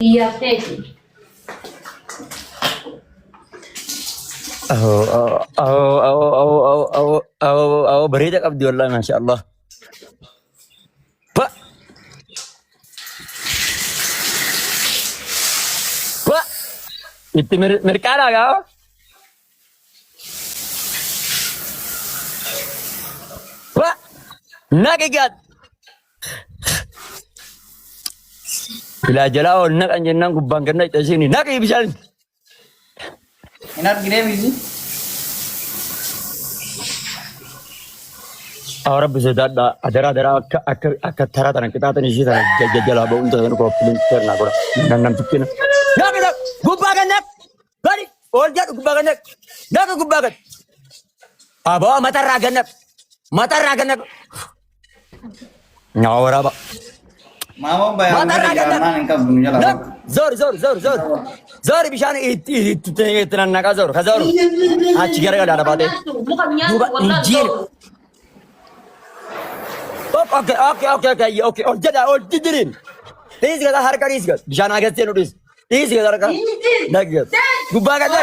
Iyyaafteeti. Awoo awoo awoo awoo awoo awoo awoo awoo bareeda qabdi wallahi maasha Allah. Ba ba itti mirqaanaa gaa. Ba naqi gaad. Silaa jalaa ol naqan jennaan gubbaan gad naqxe isiin naqi bishaan. Hin arginee miti. Haa rabbi sodaadha adaraa adaraa akka akka akka taraa tana qixaaxan ishii tana jalaa ba'uun tana kooppiin sirnaa godha. Nan namtichi na. Naqi naqi gubbaa gad naqi. Gadi ol jedhu gubbaa gad naqi. Naqi gubbaa gad. Aboo matarraa gad naqi. Matarraa gad naqi. Nyaa waraaba. Maamoo bayaa Matarraa gad naqi. jaarnaan hin qabdu nu jala. Naq. Zoori zoori zoori zoori. Zoori bishaan itti itti itti nannaqa zoori ka zoori. Achi garagala dhabaatee. Muka nyaatu Duuba wallah injiin. Okay, okay, okay, okay, okay. Ol jedha, ol didiriin. Dhiisi gata harka dhiisi gata. Bishaan agartee nu dhiisi. Dhiisi gata harka. Naqi gata. Gubbaa gata.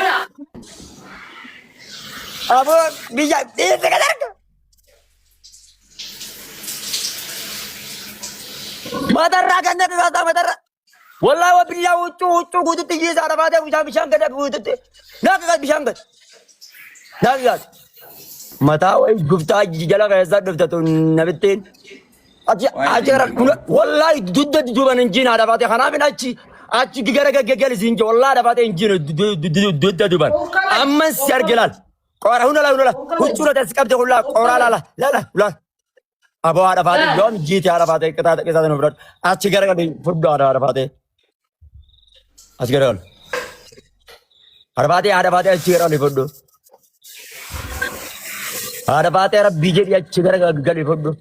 Aboo bishaan dhiisi gata harka. Matarraa kan naqi gata matarraa. Wallahi wa billahi huccuu huccuu guututti jiisaa dhabaatee bishaan bishaan gad guututti. Naqi gad bishaan gad. Naqi gad. Mataa wayi guftaa jala keessa dhufte tun namittiin. Achi achi gara wallahi dudda duuban hin jiin haadha baatee kanaaf hin achi achi gara gaggagal siin jee wallahi haadha baatee hin jiin dudda duuban. Amman si arge laal. Qoora hunda laal hunda laal. Huccuu irratti as qabde kun laal qoora laala laala laal. Aboo haadha faatee yoom jiite haadha faatee qixaaxa qixaaxa nu fudhadhu. Achi gara gali fudhu haadha faatee. Achi gara gali. Haadha faatee haadha faatee achi gara gali fudhu. Haadha faatee rabbii jedhi achi gara gali fudhu.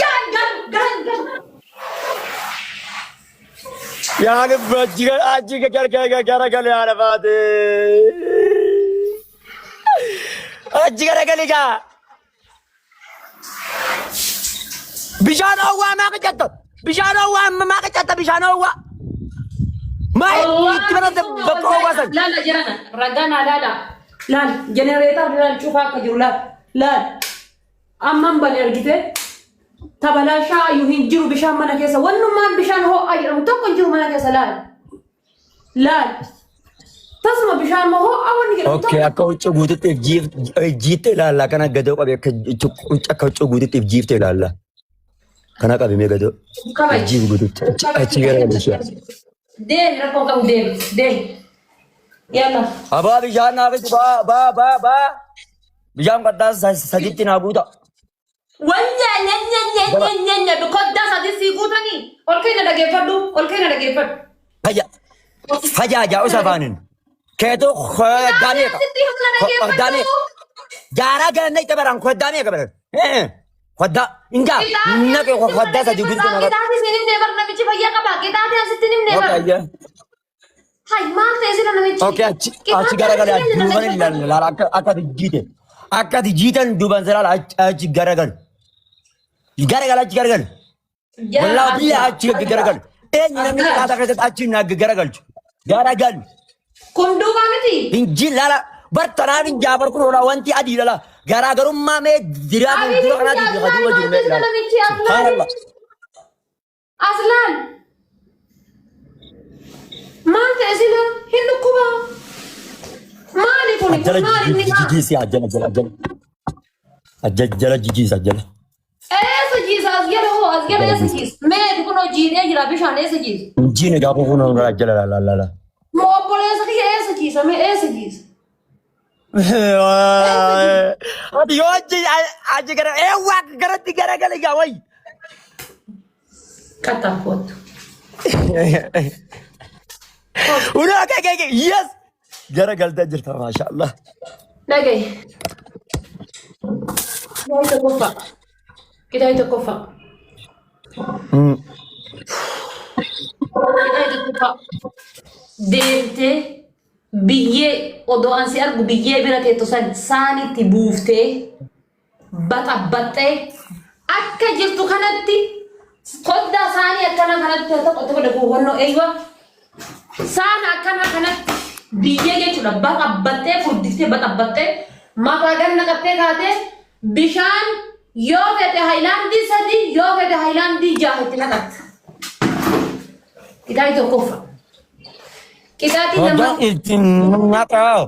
Gan gan gan gan. Yaa lubbu achi gara achi gara gara gara gali haadha faatee. Achi gara gali gaa. Bishaan oowwaa maa qacatta? Bishaan oowwaa amma maa qacatta? Bishaan oowwaa. Maa itti banate bakka oowwaa san? Laala jirana ragaa naa laala. Laal jenereetar laal cufaa akka jiru laal laal. Amman bane argite tabalaashaa ayyuu hin jiru bishaan mana keessa wannummaan bishaan ho'aa jedhamu tokko hin jiru mana keessa laal. Laal. Tasuma bishaan moo ho'aa wanni jedhamu Okay, tokko. akka huccuu guututti if jiifte ilaalla. Kana gadoo qabe akka akka huccuu guututti if jiifte ilaalla. Kana qabe mee gadoo. If Kabaji. jiif guututti. Achi gara galishee. Deemi rakkoo qabu deemi deemi. Yalla. Abaa bishaan naa fidi baa baa baa baa. Bishaan qaddaa saditti naa guuta. Wanya nya nya nya nya nya nya koddaa sadii sii guutanii ol keenya dhageeffadhu ol keenya dhageeffadhu. Faja fajaa jaa'u safaanin. Keetu koddaa meeqa? Sitti humna Koddaa meeqa? dhageeffadhu. Jaaraa galanna itti baran koddaa meeqa baran? Koddaa ingaa naqe koddaa sadii guutu naa Qixaatii siin himnee bar namichi fayyaa qaba. Qixaatii asitti himnee bar. Okay, yeah. Hay maal ta'e sila namichi. Okay, achi achi garagalee achi duuban ilaalla laala akka akka ati jiite akka ati jiitan duuban si laala achi achi garagal garagal achi garagal wallaahi biyya achi garagal eenyu namni qixaaxa keessatti achi na garagalchu garagal Kun duuba miti. hinji laala bartanaan hin jaafar kun hoolaa wanti adii lala garaagarummaa mee jiraa fuuldura kanaatii fi duuba jiru mee ilaala subhaanallah. Aslaan maal ta'e sila hin dhukkubaa? Maali kuni kun Ajjala maali inni kaa? jijiisi ajjala ajjala ajjala ajjala jijiisi ajjala. Eessa jiisa as jala hoo as jala eessa jiisa? Meeti kun jiidhee jira bishaan eessa jiisa? Injiin egaa kun kun ajjala la la la la. Moo obboleessa kiyya eessa jiisa mee eessa jiisa? Ati yoo achi achi gara eewwa garatti garagala egaa wayi. Qaxxaa kootu. Unaa kee kee kee yes gara galtee jirta maasha Allah. Dhaga'i. Kitaabni tokkoffaa. Kitaabni tokkoffaa. Kitaabni tokkoffaa. Deemtee biyyee odoo an si argu biyyee bira teettu san saanitti buuftee baxabbaxxee akka jirtu kanatti Koddaa saanii akkana kanatti tokko tokko tokko hubannoo eeywa. Saana akkana kanatti biyyee jechuudha baxabbattee furdiftee baxabbattee mataa gad naqattee kaatee bishaan yoo fete hayilaandii 3 yoo fete hayilaandii 6 itti naqatta. Qixaaxii tokkoffaa. Qixaaxii Hojjaan lammaffaa. itti naqaa.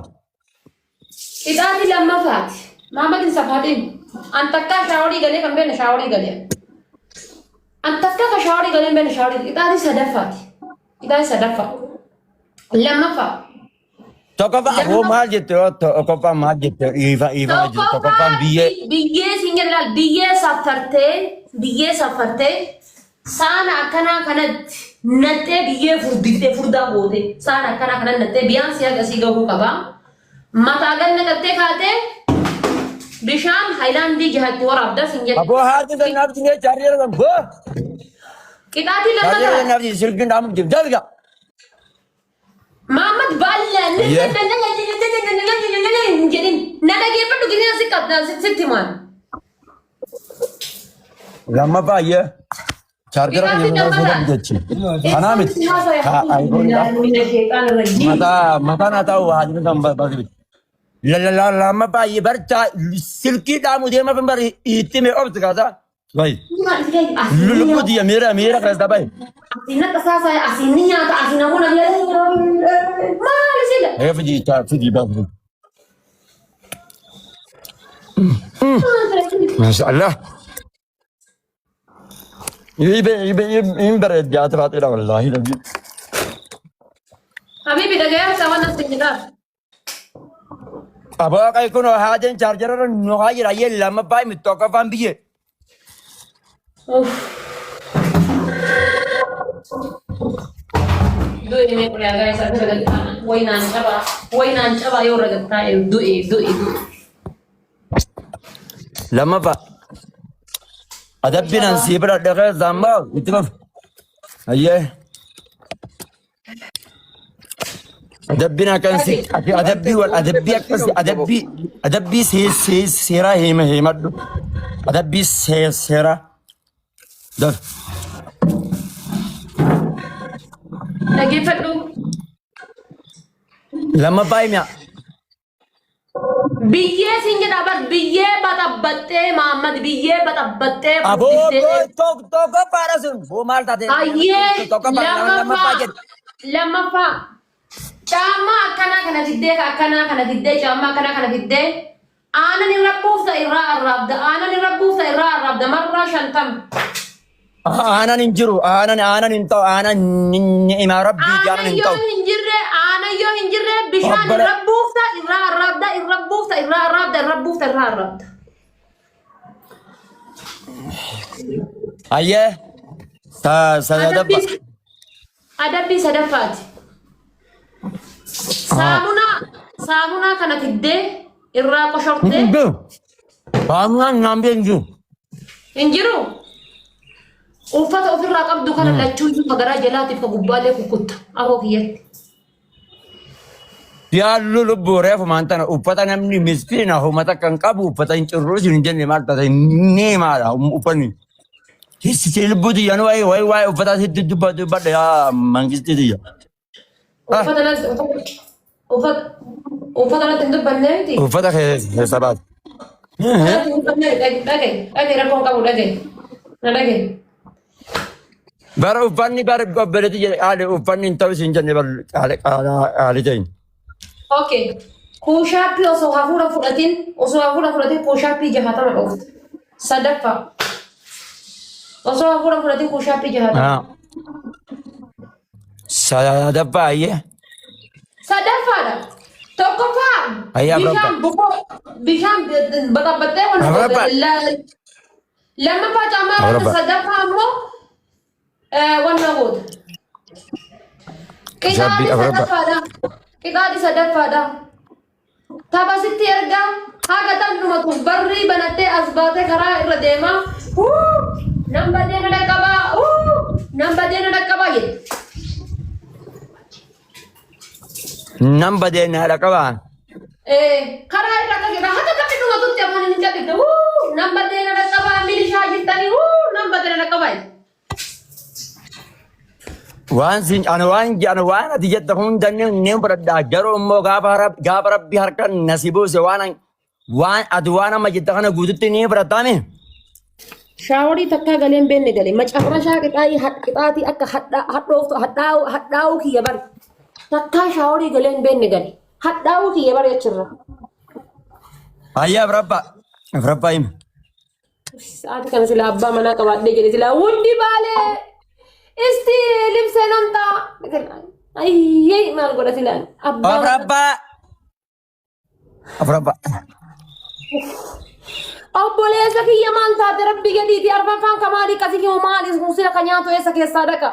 Qixaaxii lammaffaati. Maamad hin safaatiin. An takkaa shaaworii galee kan beekne shaaworii galee. An takkaa kan shaaworii galee hin beekne shaaworii. Qixaaxii sadaffaati. Qixaaxii sadaffaa. Lammaffaa. Tokkoffaa afoo maal jette yoo tokkoffaa maal jette ifa ifa jette tokkoffaan biyyee. Biyyee siin jedhe laal biyyee saffartee biyyee saffartee saana akkanaa kanatti naxxee biyyee furdiftee furdaa gootee saana akkanaa kanatti naxxee biyaan si haga sii gahuu qaba. Mataa gad naqattee kaatee bishaan hayilaandii jahatti waraabda siin jedhe. Aboo haati san naaf jine chaarjeera san boo. Qixaatii Chaarjeera san lammataa. naaf jine silkiin dhaamuuf jira jalga. Maamad baalla Ayyee. hin jedhin. Na dhageeffadhu gisee si qabda sitti himaan. Lammaffaa ayyee. Chaarjera kan Qixaatii jedhamu lammataa. fuudhan jechi. Kanaa miti. Ka iPhone-dha. Mataa mataan haa ta'u haadni kan barbaadu. Lammaffaa ayyee barchaa silkii dhaamu deema fin bari itti mee obsi kaasaa. Bayi. Lubbuu tiyya miira miira keessa bayi. Asiin akka saasaa asiin ni nyaata asiin ammoo namni maali sila. Ee fidii fidii baafii. Masha Allah. Hin bareeddi haati faaxeedha wallaahi rabbi. Habibi dhagayaa isaa waan asiin jedhaa. Aboo qay kun haateen chaarjara irra nuqaa jira ayyee lammaffaa himi tokkoffaan biyyee. Uff. Du'e mee ulaagaa isaa bira galtaa waynaan cabaa waynaan cabaa yoo irra galtaa du'e du'e du'e. Lammaffaa. Adabbiin an sii bira dhaqee zammaa itti fufi. Ayyee. Adabbiin akkan si ati adabbii wal adabbii akkasi adabbii adabbii see see seeraa hima himadhu. Adabbii see seeraa. Daf. Dhaggeeffadhu. Lammaffaa himyaa. Biyyee siin jedha bar biyyee baxabbaxxee Maammad biyyee baxabbaxxee Aboo furdiftee. boo tokko tokkoffaadha sun. Boo maal taate? Ayyee Tokkoffaa lammaffaa lammaffaa jedhe. lammaffaa caammaa akkanaa kana fiddee ka akkanaa kana fiddee caammaa akkanaa kana fiddee aanan irra buufta irraa arraabda aanan irra buufta irraa arraabda marraa 50. Aanan hin jiru. Aanan aanan hin ta'u. Aanan ni'imaa rabbiiti aanan Aanan hin yoo ta'u. hin jirre aanan yoo hin jirre bishaan Obbole. irra buufta irraa arraabda irra buufta irraa arraabda irra buufta irraa arraabda. Ayyee. Sadaffa. Adabbii adabbii sadaffaati. Saamunaa saamunaa kana fiddee irraa qoshortee Hin jiru. Saamunaan naan bee hin jiru. Hin jiru. Uffata ofirraa qabdu kana lachuu iyyuu ka garaa jalaatiif ka gubbaallee kukkutta. Afoo kiyyatti. Yaallu lubbuu reefumaan tana uffata namni miskiina humata kan qabu uffata hin cirruu isin hin jenne maal taate ni maala uffanni. Hissitee lubbuu tiyya nu waa'ee waa'ee waa'ee uffataa sitti dubbadha dubbadha yaa mangistii tiyya. Uffata natti uffata uffata natti hin dubbannee miti. Uffata keessa baate. Uffata natti hin dubbannee dhagaye dhagaye rakkoon qabu dhagaye na dhagaye. Bara uffanni bara obboleetti jedhe qaali uffanni hin ta'u isin jenne bar qaali qaali ta'in. Okay. Kuushaappii osoo hafuura fudhatin osoo hafuura fudhatin kuushaappii 60 dhoofta. Sadaffaa. Osoo hafuura fudhatin kuushaappii 60. Sadaffaa ayyee. Sadaffaadha. Tokkoffaa Ayyee afuraffaa. bishaan bukoo bishaan baxabbaxxee waan Afuraffaa. Lammaffaa caammaa irratti Afuraffaa. sadaffaa immoo wanna goota. Shaabbii Qixaaxi afuraffaa. sadaffaadha. Qixaaxi sadaffaadha. Tapha sitti ergaa haga tan dhumatuuf barrii banattee as baatee karaa irra deemaa. Huu! Nan badee na dhaqqabaa. Huu! Nan badee na dhaqqabaa jette. Nan badee na dhaqqabaa. Karaa irra akka jedha haga taphni dhumatutti afaan hin cabifne. Huu! Nan badee na dhaqqabaa milishaa jirtanii. Huu! Nan badee na dhaqqabaa jette. Waan siin ani waan ani waan ati jette hunda ni ni fudhadha. Garuu immoo gaafa rabbi harka na si buuse waan ati waan amma jette kana guututti ni fudhattaami. Shaaworii takkaa galee hin beekne gale. Macarrashaa qixaa'ii qixaatii akka hadhooftu hadhaa'uu kiyya bari. Takkaa shaaworii galee hin beekne gale. Hadhaa'uu kiyya bari achirra. Ayyaa afraffaa. Afraffaa himi. Sa'aatii kana silaa abbaa manaa qabaadhee jedhe silaa wundi baalee isti libsee namtaa. Ayyee maal godha silaan abbaa manaa. Afraffaa. Afraffaa. Obboleessa kiyya maal taate rabbi gadiiti arfaffaan ka maalii qasi himu maali sila ka nyaatu eessa keessaa dhaqa.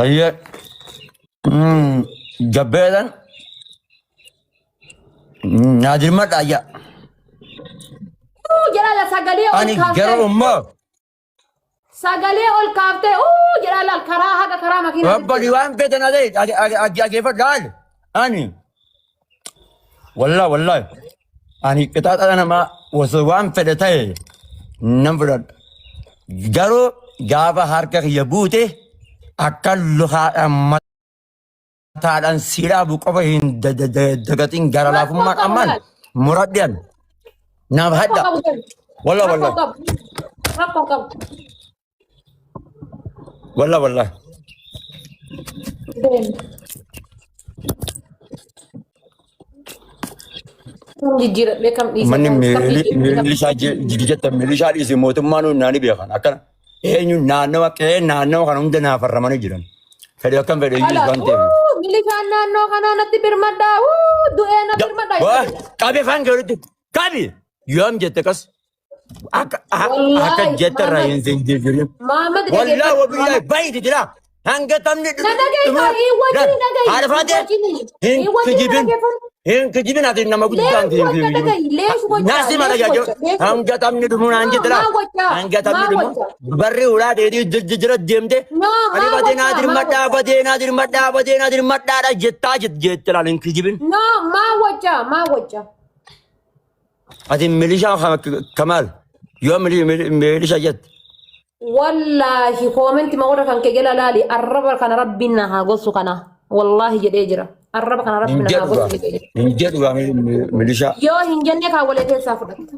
Ayyee. Jabbeedhaan naa dirmadha ayyaa. Uu jedhaa la sagalee ol Ani kaaftee garuu immoo sagalee ol kaaftee uu jedhaa laal karaa haga karaa makiinaa Rabbi waan feetan haa ta'e dhaggeeffadhu haali. Ani wallahi ani qixaaxa namaa osoo waan fedhe ta'e nan fudhadha. Garuu gaafa harka kiyya buute akka lukaadhaan mataadhaan si dhaabu qofa hin dagatin gara Rakkoo laafummaa qabu qammaan laal. muradhi an naaf Rakkoo hadha. qabu laal. Wallah Rakkoo wallah qabu. Rakkoo qabu. wallah wallah. Deemi. Kam jijjiiradhee kam dhiise Manni kam jijjiiradhee kam milishaa jette milishaa dhiise mootummaa nuun naani beekan akkana eenyu naannawa qe'ee naannawa kana hunda naafarramanii jiran. Fedhe akkam fedhe iyyuu Ala, waan ta'eef. uu, milishaan naannoo kanaa natti birmadhaa, uu, du'ee na birmadhaa. Waa qabi afaan kee walitti qabi yoom jette kas akka akka Wallaahi, jette irraa Maamad, hin jijjiirin. Maamad Wallaahi dhageeffadhu, wabillahi Maamad. baay'ee jira. Hanga taphni Na dhageessa, hin wajjin dhagahi, haadha hin faatee wajjin, hin hin wajjin kijibin dhageeffadhu. hin kijibin ati nama guddaan Leesh hin gocha kijibin. dhagahi, leesh gocha, Nasi mala leesh jajjo gocha, leesh gocha. hanga taphni dhumu naan No, jette maa gocha, hanga taphni maa dhumu gocha. barri ulaa dheedhii jira deemte No, ani maa badee naa gocha, maa dirmadhaa gocha. badee naa dirmadhaa badee naa dirmadhaadha jettaa jette laal hin kijibin. No, maa gocha, maa gocha. Ati milishaa kamaal yoo milishaa jette. Wallaahi koomenti ma warra kan kee jala laali arraba kana rabbiin na haa gossu kana wallaahi jedhee jira arraba kana Hin rabbiin na haa jedhu gossu jedhee jira. hin jedhu milishaa. Yoo hin jenne kaawwalee keessaa fudhatta.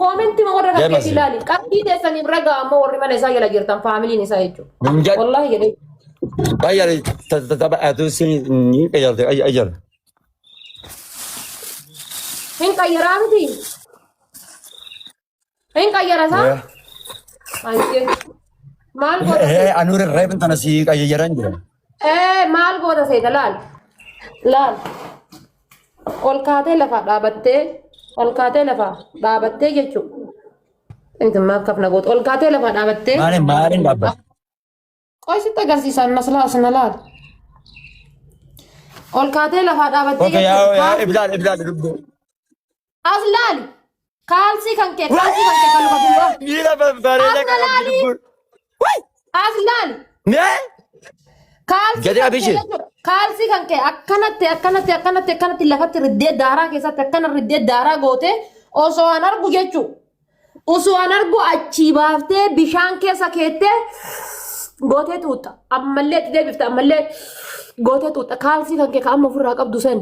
Koomenti ma warra kan Deemasi. keetii laali qabdii teessaniif ragaa ammoo warri mana isaa jala jirtan faamiliin isaa jechuudha. Hin jedhu. Wallaahi jedhee Ayyar tapha sin ni qayyarte ayyar. Hin qayyaraa miti. Hin qayyara isaa? Ayyee. Maal goota seeta? Anuu reefin tana si qayyaran jira. Maal goota seeta laal. Laal. Ol kaatee lafaa dhaabattee ol kaatee lafaa dhaabattee jechuudha. Inti maaf kafna goota ol kaatee lafaa dhaabattee. Maaliin maaliin dhaabbata? Qoy sitti agarsiisa annas laal sana laal. Ol kaatee lafaa dhaabattee Okay, yaa jechuudha. yaa Kaal- iblaal iblaal dubbu. As laali. Kaalsii kan kee kaalsii kan kee kan luka duwwaa. Miila babbareeda As na kan laali. dubbu. Wai! As laali. Mee? Kaalsii Gadi kan kee abishee. jechuudha. Kaalsii kan kee akkanatti akkanatti akkanatti akkanatti lafatti riddee daaraa keessatti akkana riddee daaraa goote osoo an argu jechuudha. Osoo an argu achii baaftee bishaan keessa keettee gootee tuuxxa. Ammallee itti deebifte ammallee gootee tuuxxa. Kaalsii kan kee ka amma ofirraa qabdu san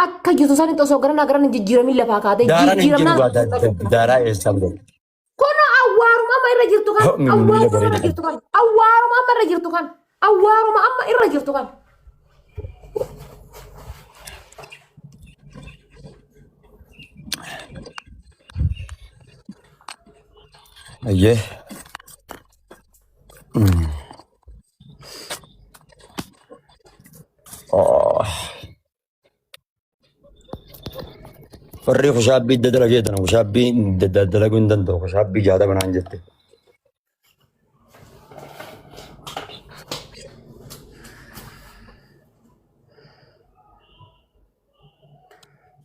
akka jirtu sanitti osoo garanaa garan hin jijjiiramin lafaa kaatee Daaraan hin jiru jijjiiramnaan gaa daaraa eessaa bira. Kun awwaaruma amma irra jirtu kan Ho, miila awwaaruma irra bareeda. jirtu kan awwaaruma amma irra jirtu kan awwaaruma amma irra jirtu kan. Ayyee. Oh. Warri kushaabbii dalagee tana kushaabbii dalaguu hin danda'u kushaabbii 60 naan jette.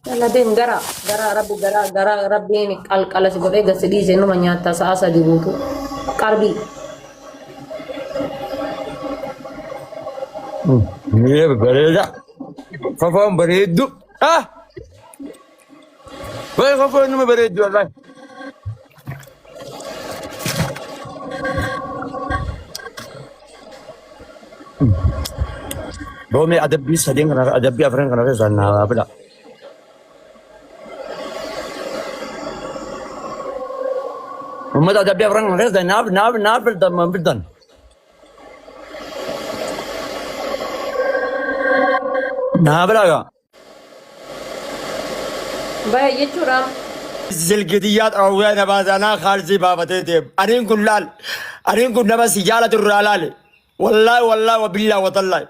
Yalla deem gara gara rabbi gara gara rabbiin qalqala si godhee gad si dhiise numa nyaatta sa'a 3 guutuu qarbii. Miira bareeda. Kofoon bareeddu. Ah! Wayi kofoon numa bareeddu wallahi. Boomee adabbii sadeen kana adabbii afran kana keessaa naa fila. Uummata adabbii afran kana keessaa naaf naaf naaf filtan man filtan. Naa filaa gaa. Bahe jechuudha. Silkitiyyaa xaawwee na baase anaa kaalsii baafatee deemu. Aniin kun laal. Aniin kun nama si jaalatu irraa laale. Wallaahi wallaahi wabillaa watallaahi.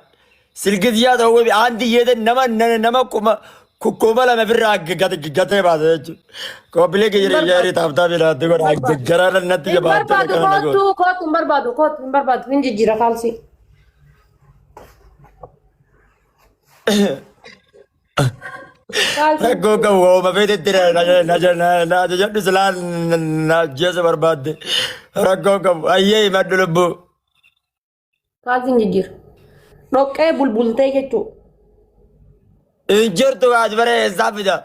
Silkitiyyaa xaawwee aanti yeete nama nama kuma kuma lama ofirraa gatee baase jechuudha. Kooppilee Hin kiyya barbaadu. yeerii taaftaa biraatti godha. Hin barbaadu. Garaa natti Hin jabaattee barbaadu akkana na godha. kootu kootu hin barbaadu kootu hin barbaadu hin jijjiira kaalsii. Kaalsii Rakkoo qabu waa'uma feetetti na ajajadhu silaa na ajjeesu barbaadde. Rakkoo qabu ayyee himadhu lubbuu. Kaalsiin jijjiira. Dhoqqee bulbultee jechuudha. Hin jirtu as bara eessaa fida.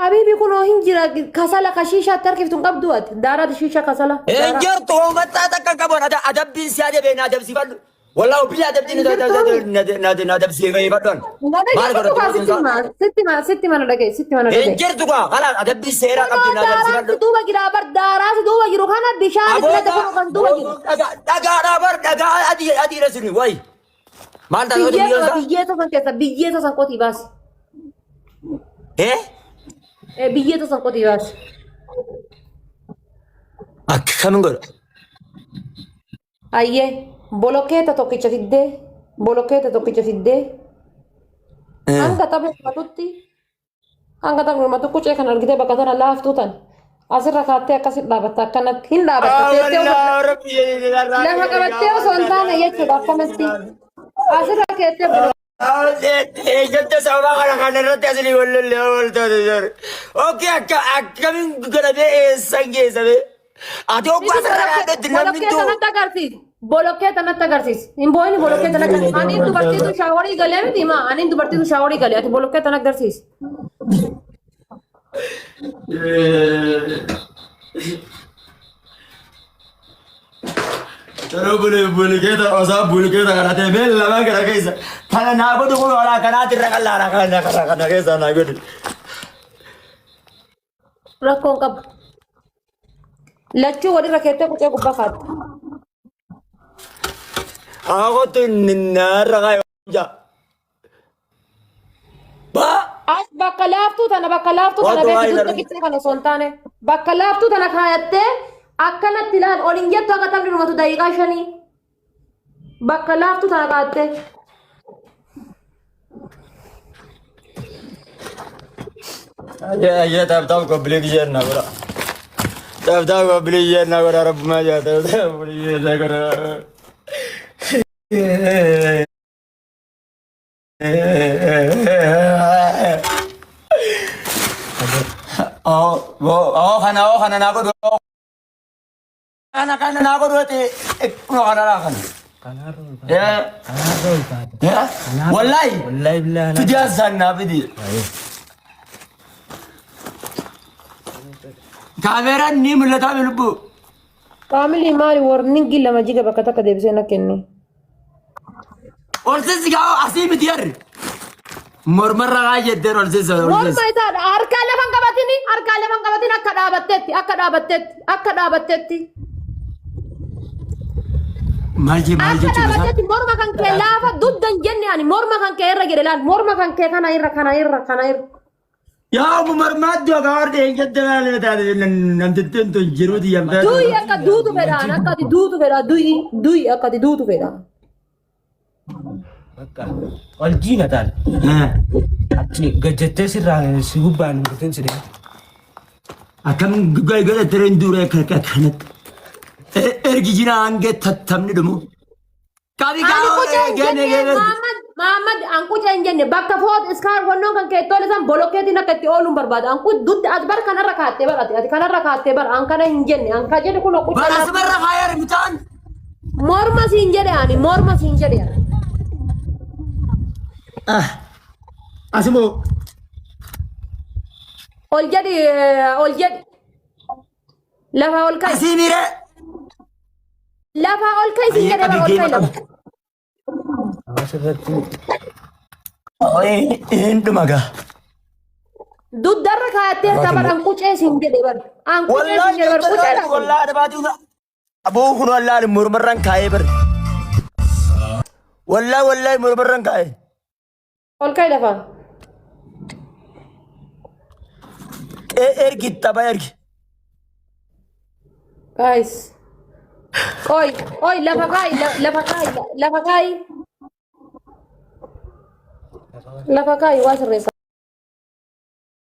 Habiibi kunoo hin jira kasala ka shiishaatti harkiftu hin qabdu ati. Daaraati shiisha kasala. Hin Daaraa. jirtu uummataa takka qabu adabbiin si adabee na adabsiifadhu. Wallaahi biyya adabbiin Hin jirtu. na adabsiifadhu. Na Maal dhaggeeffadhu godhatu kaa sitti hima. Sitti hima sitti hima na dhagaye sitti hima na Hin dhagaye. jirtu kaa kalaas adabbiin seeraa Kunoo qabdi na daaraan si adabsiifadhu. duuba jira bar daaraa si duuba jiru kana bishaan itti Aboota naqe kunoo kan duuba jiru. dhagaadhaa bar dhagaa adii adiidha suni wayi. Maal taate Biyyee biyyoon qaba isaa? biyyee tosan keessa biyyee tosan qotii baasi. Eh? Biyyee tosan qotii baasi. Akkamiin godha? Ayyee bolokkeeta tokkicha fiddee bolokkeeta tokkicha fiddee hanga taphni dhumatutti hanga taphni dhumatu qucee kan argitee bakka tana laaftuu tan asirra kaattee akkasitti dhaabatta akkanatti hin dhaabatta teessee osoo lafa qabattee osoo hin taane jechuudha akkanatti asirra keettee Eeggatti sababa kana kana irratti asinii wal lolle wal taate jira. Okkee akka akkamiin godhamee eessan geessame? Ati ogguu Miti asirra dhaabdetti namni bolokkee tuu. tanatti agarsiisi. Bolokkee tanatti agarsiisi. Hin boo'ini bolokkee tanatti agarsiisi. Ani dubartiitu shaaworii galee miti maa ani dubartiitu shaaworii galee ati bolokkee tana agarsiisi. Yeroo bule bulikeeta osaa bulikeeta kana ta'e mee lama kana keessa kana naa godhu kun olaa kanaati irra qallaara kana kana kana keessa naa godhu. Rakkoon qabu. Lachuu walirra keettee qucee gubbaa kaatta. Haa kottu narra kaayoo. Baa. As bakka laaftuu tana bakka laaftuu tana Waatu beeku waa'ee dugda darbe. qixxee kana osoo hin taane bakka laaftuu tana kaayattee akkanatti ilaal ol hin jettu akka taphni dhumatu daqiiqaa shanii bakka laaftuu tana kaayattee. Ayyee ayyee taaf taaf qobbilee kiyyeen na godha. Taaf taaf qobbilee kiyyeen na godha rabbumaa jaa taaf taaf qobbilee kiyyeen na godha. Oh, oh, kana oh kana na godhu. Kana kana na godhu ati kana kana kana. Kanaarra ol kaata. Eh, Kanaarra ol kaata. eh, wallahi. Wallahi billahi. Fidi asaan naa fidi. Kaameeraan ni mul'ataa mi lubbuu? Faamilii maali warningi lama jiga bakka takka deebisee na kenne. Ol sissi gaa asii miti yarri. Mormarra kaa jetteen ol sissa ol Morma sissa. isaadha harkaa lafa hin qabatini harkaa lafa hin qabatini akka dhaabattetti akka dhaabattetti akka dhaabattetti Maal jee maal akka jechuudha isaa? dhaabattetti morma kan kee laafa dugda hin jenne ani morma kan kee irra jedhe laal morma kan kee kana irra kana irra kana irra. Yaa obbo Marmaatti yookaan warri eenyatti maal taate namtittiin tun jiruuti yamtee. Du'i akka duutu fedhaan akka ati duutu fedha du'i du'i akka ati duutu fedha. Bakka ol jiina taate. Achi gajjattee sirraa si gubbaan hin kutin si deema. Akkam godhattee hin duure akka kanatti. Ergi jira hanga tattabni dhumu. Qabi Ani quca hin gane jenne gane. Mahammad Mahammad an quca hin jenne bakka foot iskaar wannoon kan kee tole san bolokkeetiin akka itti ooluun barbaada. An qu dudda as bar kanarra kaattee bar ati ati kanarra kaattee bar an kana hin jenne an ka jedhe kun quca Bara sibarra kaayar mucaan. morma siin jedhe ani morma siin jedhe ani. Asimoo. Ol jedhi ol jedhi lafa ol ka'i Asii miiree. lafa ol ka'i siin jedhe bar ol ka'i lafa. Asirratti Hin dhuma gaa. Duddarra kaa'attee tapha anqucee siin jedhe bar. Anqucee siin Wallaahi jedhe bar quceedha. wallaahi adabaatii aboo kun wallaahi mormarraan kaa'ee bar. Wallaahi wallaahi mormarraan kaa'ee. Ol ka'i lafaa. Ergi tapha ergi. Guys. Qoy, qoy lafa kaa'i, lafa kaa'i, lafa kaa'i. Lafa kaa'i waa sirreessa.